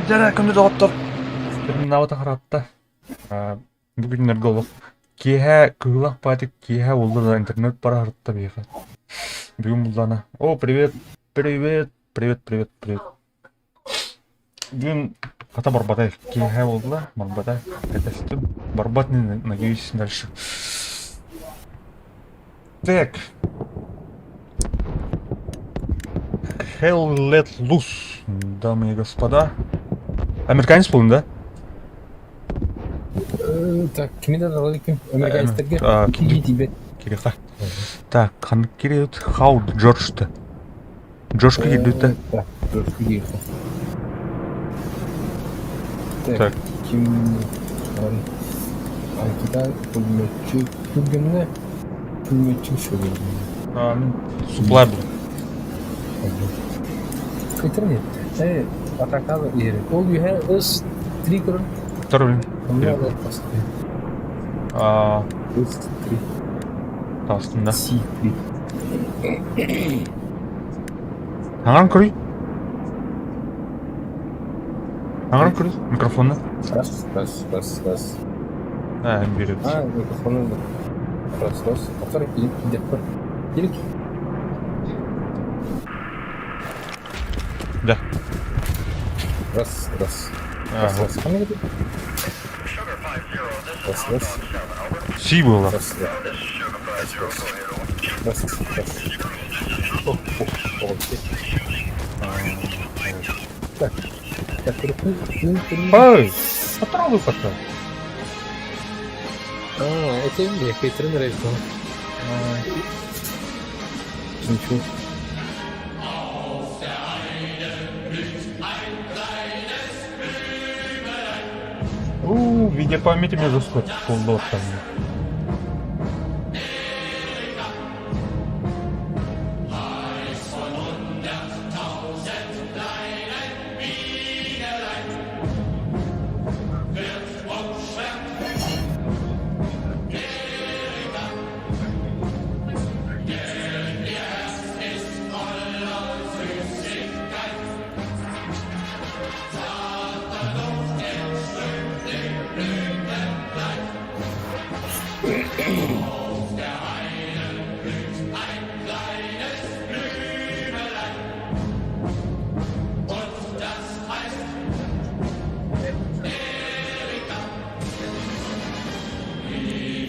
Дьэ, күндү доҕоттор, Терминалата харатта. Бу күннэргэ олох киэһэ кыылах паатик киэһэ буолла да интернет бара сырытта биһиэхэ. Бүгүн буллаҕына О, привет, привет, привет, привет, привет. Бүгүн хата барбата киэһэ буолла, барбата кэтэстим. Барбат надеюсь дальше. Так. Hell let loose, дамы и господа. Американец буоллун да? Так, кими да ким? Американецтерге киһи тиийбэт. Кириха. Так, ханнык кириют? Хауд Джордж-то. Джорджка киирбит Да, Джордж киирбит. Так, ким Айкида пулеметчик күргэмҥэ пулеметчик шөгүл. Суплай был. Кытыр нет. Э, атакалы иһэр. Ол үһэ ыс три көрөн. Второй. А, Ыс три. Тастында. Си три. Аҥарын көрүй. Аҥарын көрүй микрофонна. Раз, раз, раз, раз. А, берет. А, микрофону раз, раз. Повтор, иди, иди. Да. Раз, раз. Раз, раз. Раз, раз. Си было. Раз, раз. Раз, раз. О, о, о, Так, так, Эй, потрогай пока. А, это мне, Петрин нравится. Ничего. У, видеопамяти мне жестко там.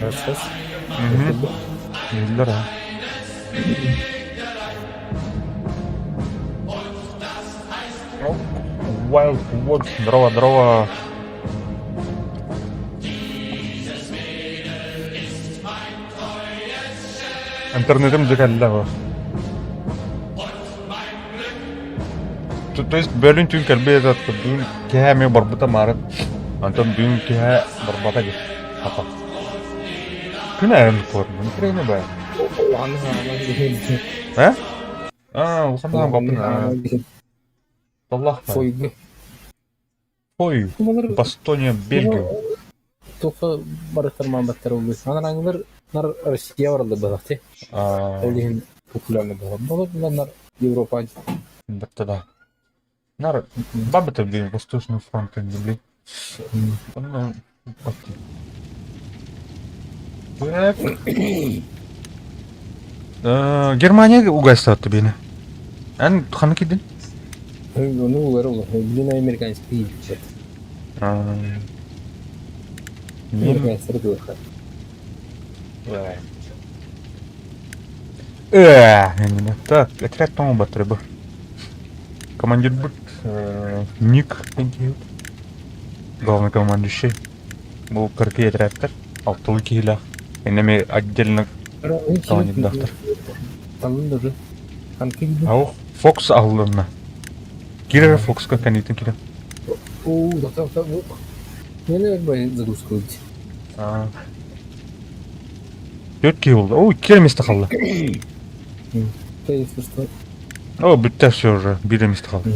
Раз, раз. Биллэр аа. Wild Woods, здорово, здорово. Интернетим дьэ кэллэ бу. То есть бөлүн түүн кэлбит этэ бүгүн киэһэ эмиэ барбыта маарын. Онтон бүгүн киэһэ барбата дии. Хата. Күн айан куордун. Украина баа. Э? А, улахан даҕаны баппын. Таллах Фойга. Ой, Бастония, Бельгия. Туха барыттар мааматтар улуу. Анараңылар нар Россия баралар бадахти. Ол иһин популярный буолар. Болор нар Европа. Бэтте да. Нар бабыта блин, Восточный фронт блин. Так. Германия угайстаатты бени. Эн ханна киирдин? Ну, улар ол. Блин, американский. Американецтер духа. Так, отряд тоҥо батыры бу. Командир бут Ник главный командующий. Бу кыргый отрядтар алтылы киһилээх. Иннэми отдельно командирдаахтар. Ау, Фокс аһыллынна. Киирэр Фокска кэнниттэн киирэн. Оо, загрузка выйти. Төрт киһи буолла. Ой, икки место хаалла. О, бүттэ все уже, биир место хаалла.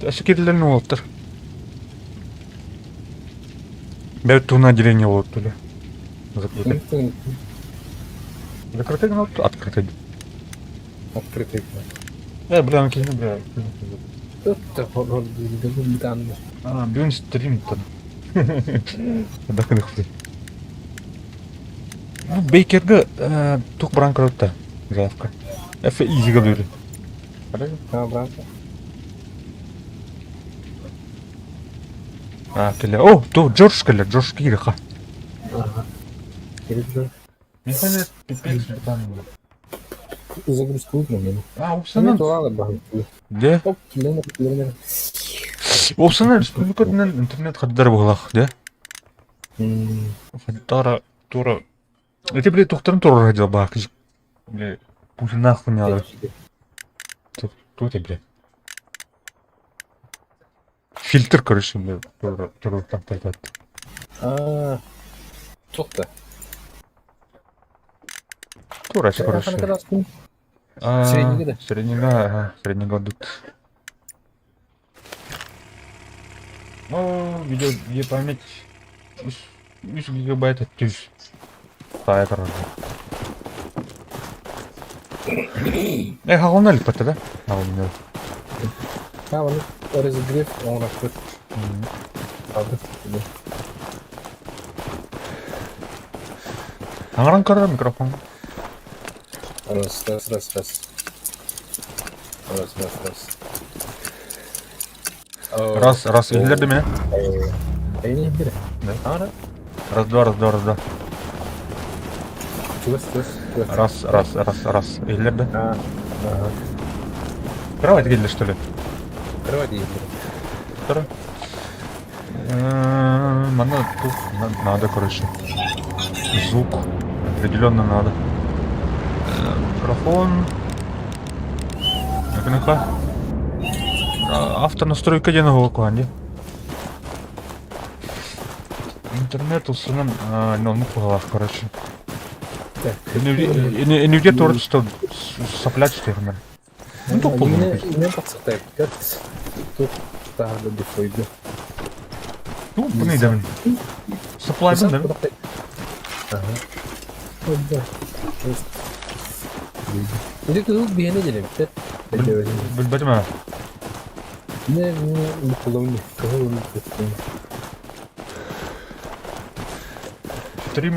Өссө киирэллэрин уолаттар. Бэт туһунан отделение буолуттулар. Закрытый. Закрытый гына открытый. Открытый. Э, бля, киһини бля. А, бүгүн стрим там. Дакыдыхты. Ну, Бейкерге тух баран көрөттө. Заявка. Эфе изиге бөрү. А, келе. О, то Джордж келе, Джордж кириха. Михаил пипец там. Загрузка утром. А, упсанан. Де? Упсанан республикатынан интернет хаддар буолах, де? Хаддара тура. Эти, блядь, тухтарын тура дел бак. Бля, Путина хуйня. Кто ты, блядь? Фильтр, короче, бля, тура, тура, там, так, так. А, Туох да? Тура, короче. Среднего, да? Среднего, ага, среднего дут. Ну, видео, где память 3 гигабайта түс. Тая, короче. Э, хаҕалана иликпэт да? Хаҕалана. А, оны разогрев оҥорохпут. Аҥаран көрөр микрофон. Раз, раз, раз, раз. Раз, раз, раз. Раз, раз, иһиллэр да мine? Эйни бир. Да. Раз, два, раз, два, раз, два. Чугас, чугас, чугас. Раз, раз, раз, раз. Иһиллэр да? Ага. Кровать келлэ, что ли? Кровать иһиллэр. Второй. Манна тут надо, короче. Звук определенно надо. Микрофон. Ну-ка. Автонастройка диэн оһуокуһан дии. Интернет усунан оннук быһалаах, короче. Инүдер творчество соплять что Ну, туох буоллун? Мен тахсыктайбыт. Тут тағы духойду. Ну, бу нейдемин. Саплайбын да? Ага. Да. Иди тут биһине делебиттер. Билбэтим ээ. Не, не, букуловни, кого Стрим...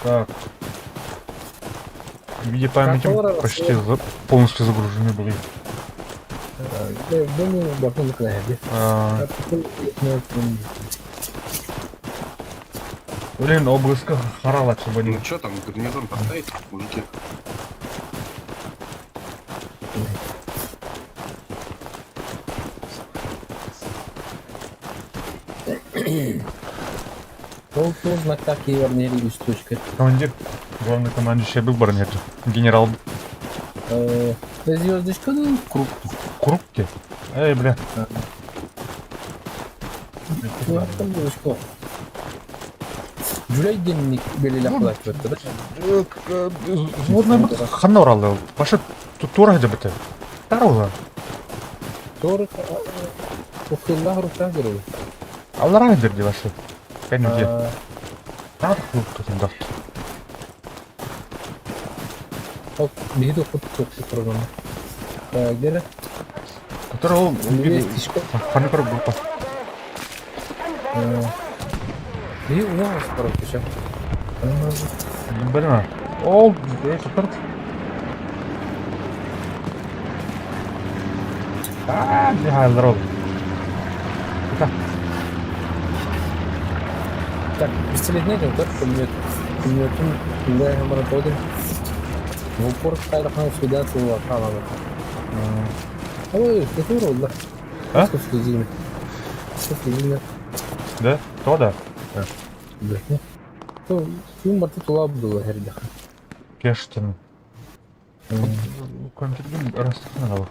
Так. Виде памяти почти полностью загружены были. Блин, обласка харала Ну что там, гарнизон поставить, мужики? Ол туох знактаах киһи үс точка. Командир, главный командующий был барнет. Генерал. Звездочка, ну, круг. Круг те? Эй, бля. Ну, там звездочка. Жүлей денник белелек кылаачыбатта да? Взводный ханна оралды. Башы тура хадя бите. Тар Тура ухыллах рука көрөбү. Аллара хадыр башы. Кәнүде. Тар хлук тутунда. Ол биһиги кут программа. Где? Который ол ханна көр группа. Биһи уна короче. Билмэ. Ол супер. А, не ол. Так, пистолет нет, так пулемет. Пулеметом да, маратодин. В упор кайрахан сюда сула каналы. Ой, это уродно. А? Сколько Сколько Да? То да. Да. То, юм барты тула было хердах. Кештин. Компьютер растахнал.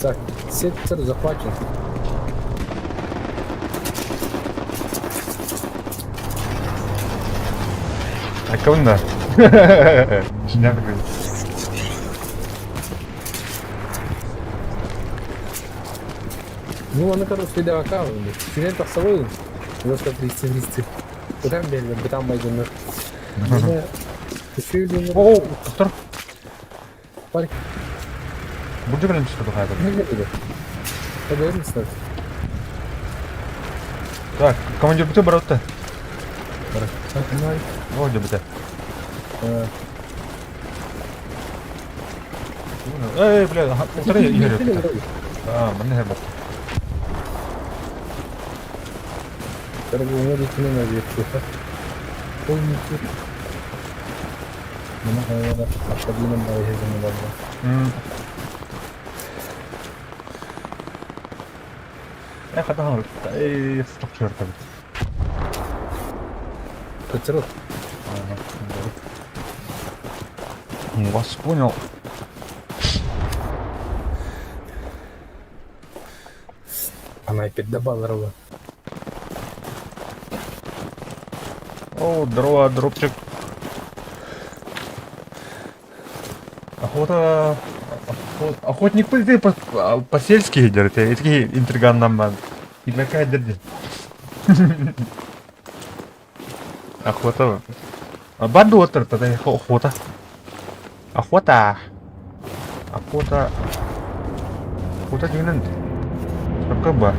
Так, сектор захвачен. А кого да? Шняга. Ну, аны короче, следовака, Сүрен тахсабы. Жестко 300 300. Бутан берді, бутан байдыны. О, доктор. Бурдук кэлэн түспүт хайа. Так, командир бүтэ барытта. О, дьэ бүтэ. Эй, бля, утары иһэр. А, манна иһэр барта. Э, хата Эй, чортобут. Кытырыл. Вас понял. Она опять добавила. О, дрова, дропчик. Охота... Охотник по, по-сельски идет, такие интриган нам Кимэкэ дерди. Охота. Банду отыр, тогда охота. Охота. Охота. Охота дегенен Сапка бар.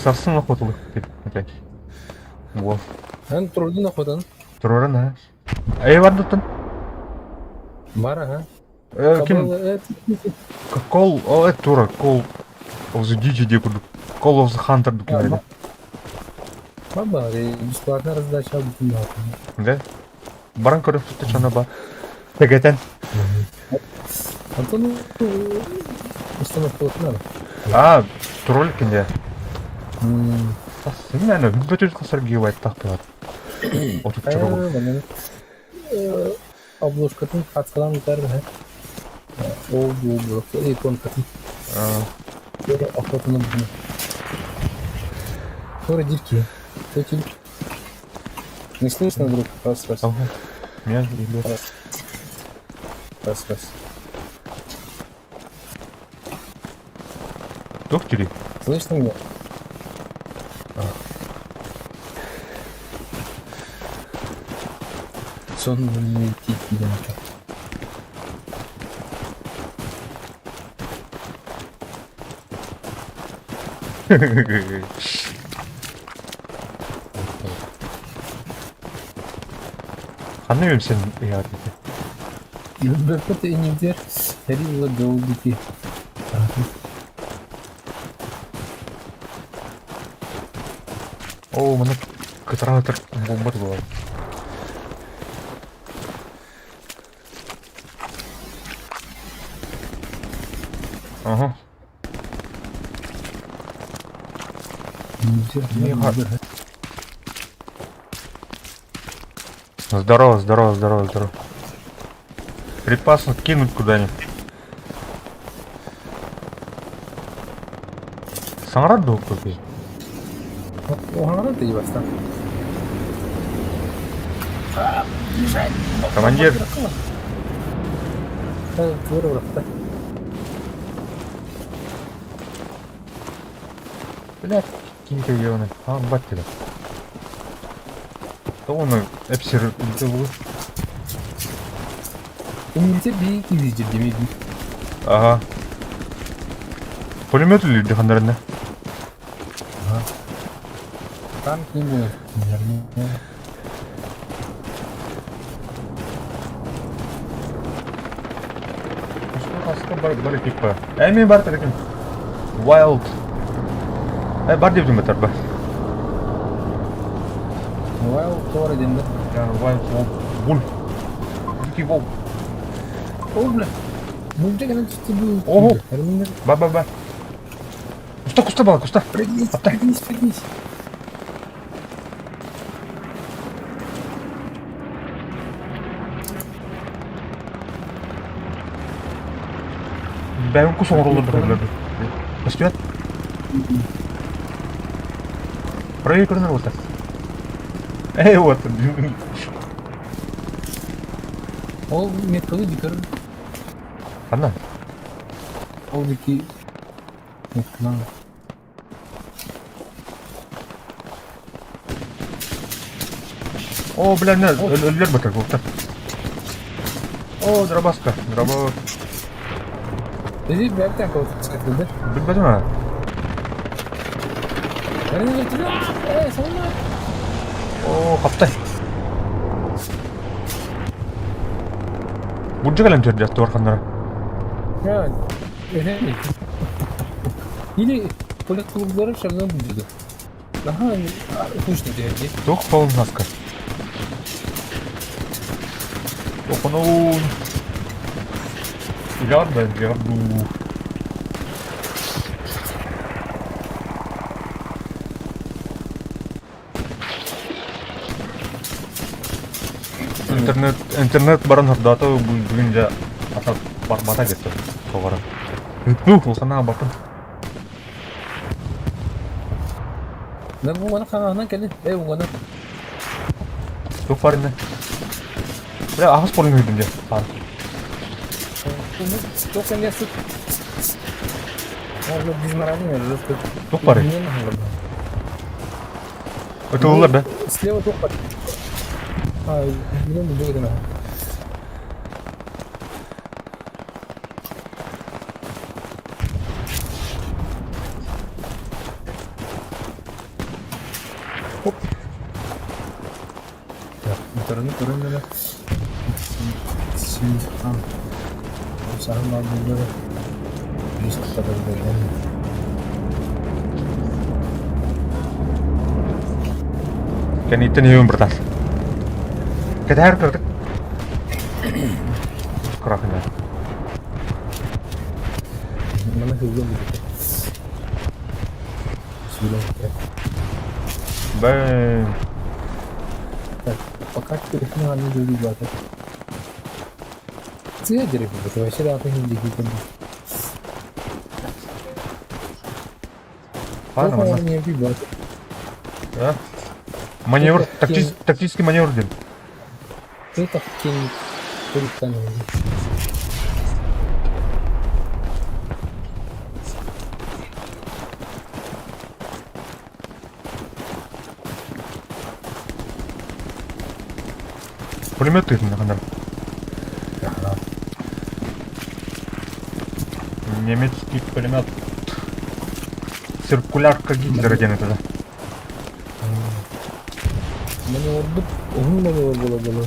Сарсын охоталык деп опять. Во. Эн турдун охотан. Туроран, а. Эй, бардыттан. Бар, ага. Ким? Call, о, это тура, Call of the Duty диye курдук. Call of the Hunter дукин. Баба, бесплатно раздача Да? Баран көріп тұтты чана бар. Тегетен. Антон установку надо. А, тролль кинде. Сен әне бүт қасар гигабайт тақтылар. Отуп чыгып. Обложкатын хатсалан үтәрді. Ол бұл иконкатын. Охотаны бұны. Скоро дирки. Не слышно, друг? Раз, раз. Меня или... Раз. Раз, раз. Доктори? Слышно меня? Сонный тихий. Ханна өлсен яа деді. Бөркөт инигдер Рилла Голдики. О, мына кытыра бомба буолар. Ага. Здорово, здорово, здорово, здорово. Припасы кинуть куда-нибудь. Саңарар дуо көпей? Оңарат баста. Командир. Блядь, киньте оны. А, бат деді. Оны әпсер үлті бұл. Инигдер бии кизижир демейди. Ага. Пулемет үлді хандарында. Танк не будет. Хаска бар бар типа. Әй мен бар екен. Wild. Әй бар деп жүрмін бар. Wild тор дедим да. Я Wild Wolf. Wolf. Дикий волк. О, бля. Бул деген түстү бул. Ого. Ба ба ба. Куста куста бала куста. Прыгнись, прыгнись, прыгнись. Бәйін кус оңролды бір Көстүбэт? Проверь көрүнөр вот так. Эй, вот. Ол меткалы дикер. Ханна? Ол дики. О, бля, не, өллөр батар буолта. О, дробаска, дробо. Иди, бэттэн кого-то Билбэтим аа. О, хаптай. Бурдьа кэлэн төрдө туорханнара. Или полет клубдары шагнан будет. Ага, скучно делать. Туох полуннаска. Тохонуун. Ярда, ярду. Интернет, интернет баран хордаата бүгүн дьэ ата барбата кетті тоҕора. Ыппы, санаа батын. Мен уҥана хаҥаһынан кэлин. Эй уҥана. Туох баар иннэ? Бля, аҕыс полин үйдүм дьэ. Саар. Туох кэмҥэ сыт. Может, дизморалин уже Туох баарый? Ытыллар да? Слева туох бар. А, мен бүгүн Оп. Так, моторны көрүннүлэр. Син Саһыл буллар. Жүз кытта Кэнниттэн иһэбин братан. Кэтэһэр кырдык. Крахина. Мана хылгын бүттэ. Сүлэн. Бэй. Так, пока телефон не дурибата. Сыа деревья, вообще да, ты не дикий. Ладно, манна. Не бибат. Да? Маневр, тактический маневр диэн. Это кень куртан. Пулемет тыытын ханар. Немецкий пулемет. Циркулярка Гитлера диэн этэ да. Маневрдук, уһун маневр буола буола.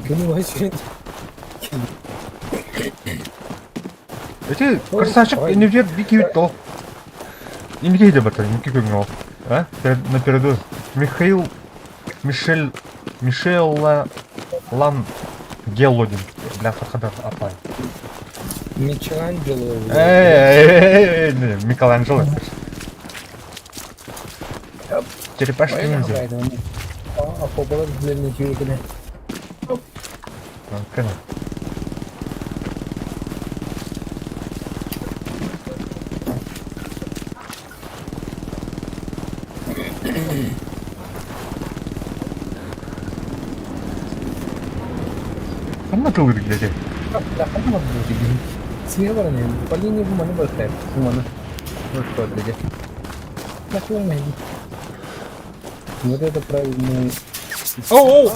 Кини вообще Эти красавчик иннибитигэр бикибит ол. Инники иһитэ бартар, инники көҥү ол. А? На переду. Михаил Мишель Мишелла Лан Геллодин. Бля, хада апай. Микеланджело. Эй, Микеланджело. Черепашки ниндзя. А побалар билерин жүрегіне. Кene. Ханна тылыр где? Сыа баран по линии бу маны барытай. Бу маны. Вот где. Вот это правильный. Оу!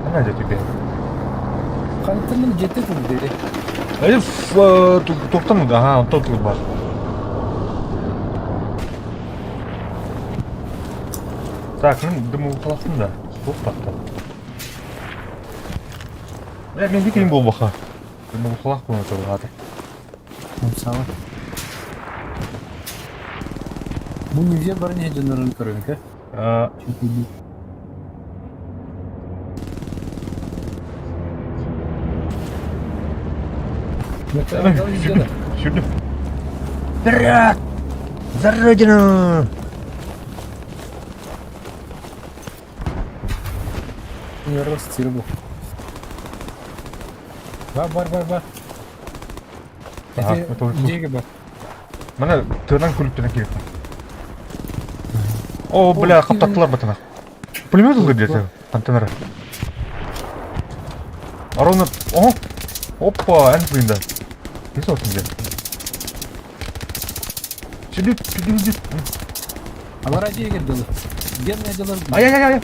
Ханна где тебе? Хантымын жети dedi. Эй, туктан, ага, он тот бар. Так, ну, думаю, қалақтым да. Болып батты. Бля, мен дикейін бол бақа. Думаю, қалақ бұны тұрғады. Мысалы. Бу нельзя барыня жонорун көрөнкө. Сүрдүм, сүрдүм. Вперед! За родину! Бар бар бар бар. Ага, это уже Деги бар. Мана тыынан күлүктөнө кирип. О, бля, хаптаттылар батана. Пулемет ылды где-то, антеннара. Ровно, о! Опа, эн тыында. Не сорсун дьэ. Сүдүт, сүдүт, сүдүт. Алара дьиэгэр дылы. Диэн дылы. Ай-ай-ай-ай.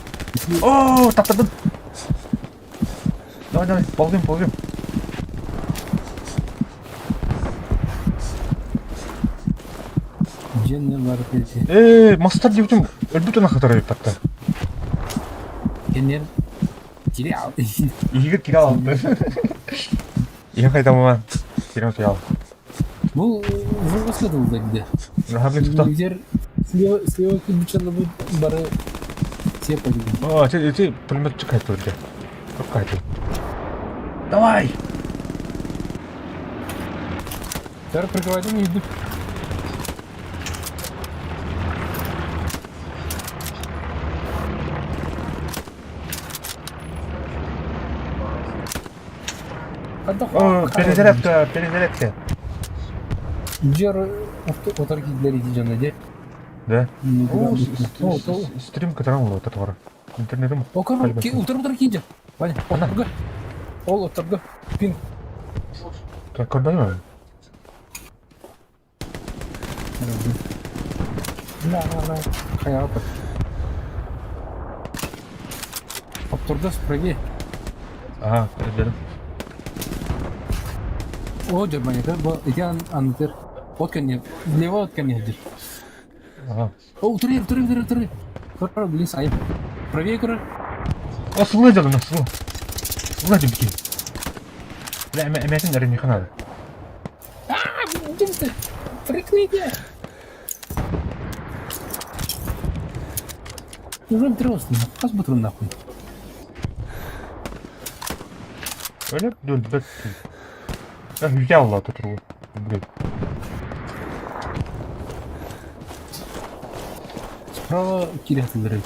О, таптырдым. Давай, давай, ползем, ползем. Дьиэнне бар кэлси. Ээ, мастар диэбитим өлбүт ынах кытары эбит Кенер кире ал. Иһигэр кире алды. Иһин хайтамаман. Кирем суял. Бу жестко дылда где. Наха блин тута. Лидер слева слева кирбичалыбыт бары все погибли. О, эти эти пулеметчик кайтты где. Кайтты. Давай! Тар прикрывайте не иду. О, перезарядка, перезарядка. Дьер отар кидлер ити дьоно де. Да. О, стрим которым вот этого. Интернетом. Утар утар киде. Ваня, оторга. Ол оторга. Пин. Как көрбөйм. На, на, на. Хайа Оторга справи. Ага, көрдüm. О, дьер, бу ити антер. От кэнне, лево от кэнне дир. Ага. О, утары, утары, утары, утары. Көр, блин, сайып. Правее көр. О, сылы дедім, сылы. Сылы дедім ки. Бля, эмәтин әрі неханады. А, блин, прикрытие. Уже трёстно. Хас бутрун нахуй. Öyle döndü. Ya hüye Allah tutur Блин. Справа кирятылар эбит.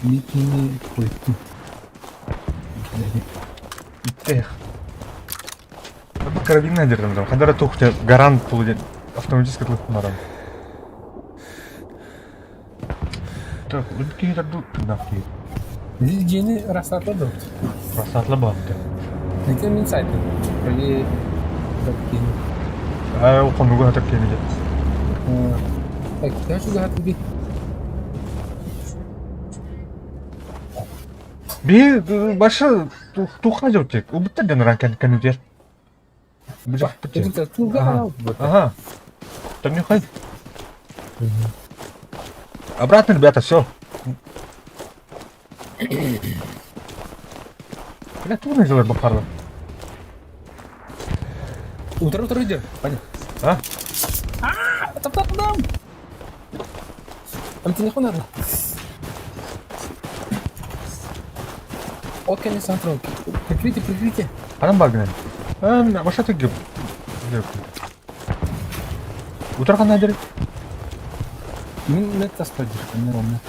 Микини қойттым. Эх. Карабин надердім там. Хадара тухте гарант пулы автоматически лыхмарам. Так, өлкеге тарду тыңдап Здесь гени рассатлады. Рассатлы бапты. Это мен сайтым. Правее так гени. А, ол қонуға хатыр кемеде. Так, я что гатыби? Би башы туха жеутек. Убыттар ден ран кәнүдер. Это туга. Ага. Там не хай. Обратно, ребята, все. Бля, тугны жылар бақарлы. Утро, утро идет. Понятно. А? А, там, там, там. Там телефон надо. От конец Прикрытие, прикрытие. Анам бар гынан. Баша тегіп. Утыр қандай дер? Мин нет тас поддержка, не ровно.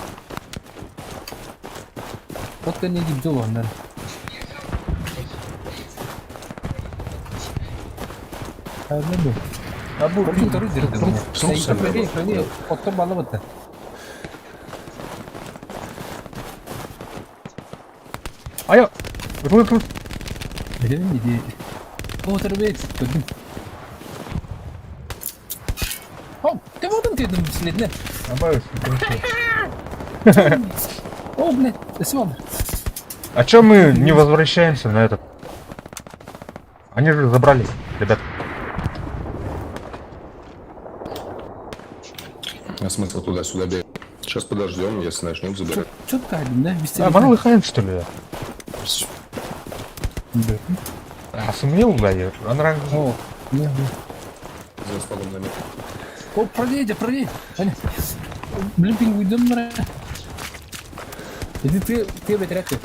Вот конец дело, наверное. Абу. Компьютер идет. Правее, правее, оттон балабыта. Ая. Руль, руль. Билемин иди. О, тербет. Көрдүм. О, ты вот ты там следне. Абай. О, блядь, спасибо. А чё мы не возвращаемся на этот? Они же забрали, ребят. А смысл туда-сюда бегать? Сейчас подождем, если начнут забирать. Четко один, да? Без А, Манул что ли? Да. А, сумел, да, я. Она О, не, не. За столом на месте. О, правее, иди, правее. Аня. Блин, пингвин, на. Иди ты, ты, блядь, рядом.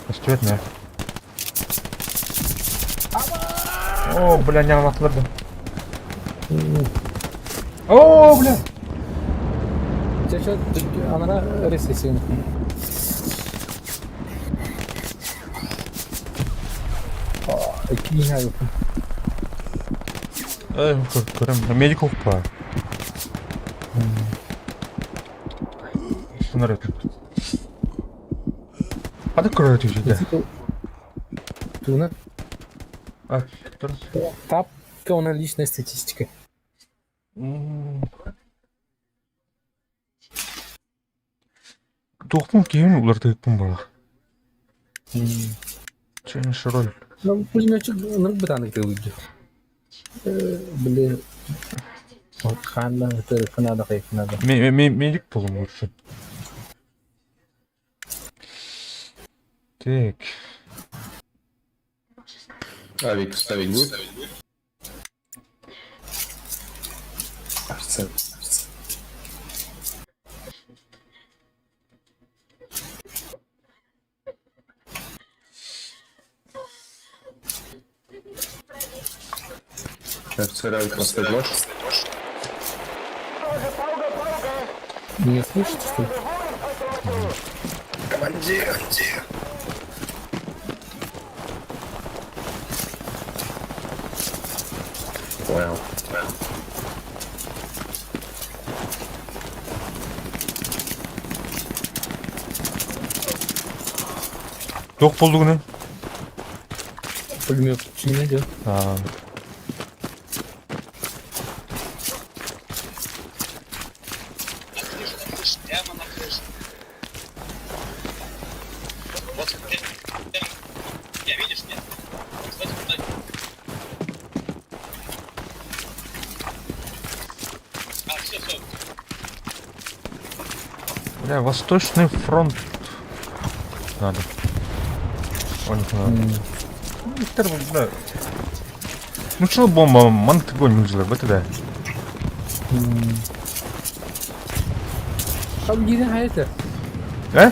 Растет, не. О, бля, не анлатыларды. О, бля. Сейчас, она ресесия. Киһи Эй, көрөм. Медик па. Шынар өтіп. Қады көрөтү жерде. Тугунан А, тур. Тапка она личная статистика. Туохпун киһим уларытыыкпын буолар. Change роль. Ну, пулеметчик ынырык бытааннык тыылыйдыр. Били хаанна ытырыкка наада хайыкка наада. Медик буолуом лучше. Так. Авик ставить будет? Офицер. Офицер авик поставить можешь? Меня слышите, что ли? Командир! Понял. Туох буоллугунуй? Пулемет не идет. Аа. На крышу, на крышу, прямо на крышу. Вот, прямо. Меня видишь, нет? Вот, кстати, куда? А, все, все. Бля, Восточный фронт. Надо. Ой, не надо. Виктор, бля. Ну что бомба, манк огонь нужно, вот это. Там диэн хайата. Э?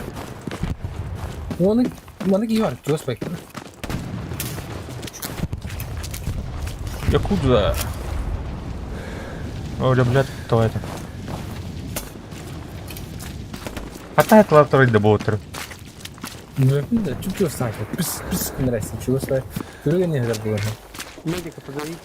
Оны маны киһи бар, чугас бай. Якудза. Ой, блядь, кто это? Хата это да болтер. Ну, да, чуть чугас санча. Пс, пс, нравится, чугас бай. Көргөн не хәзер булган. Медика позовите.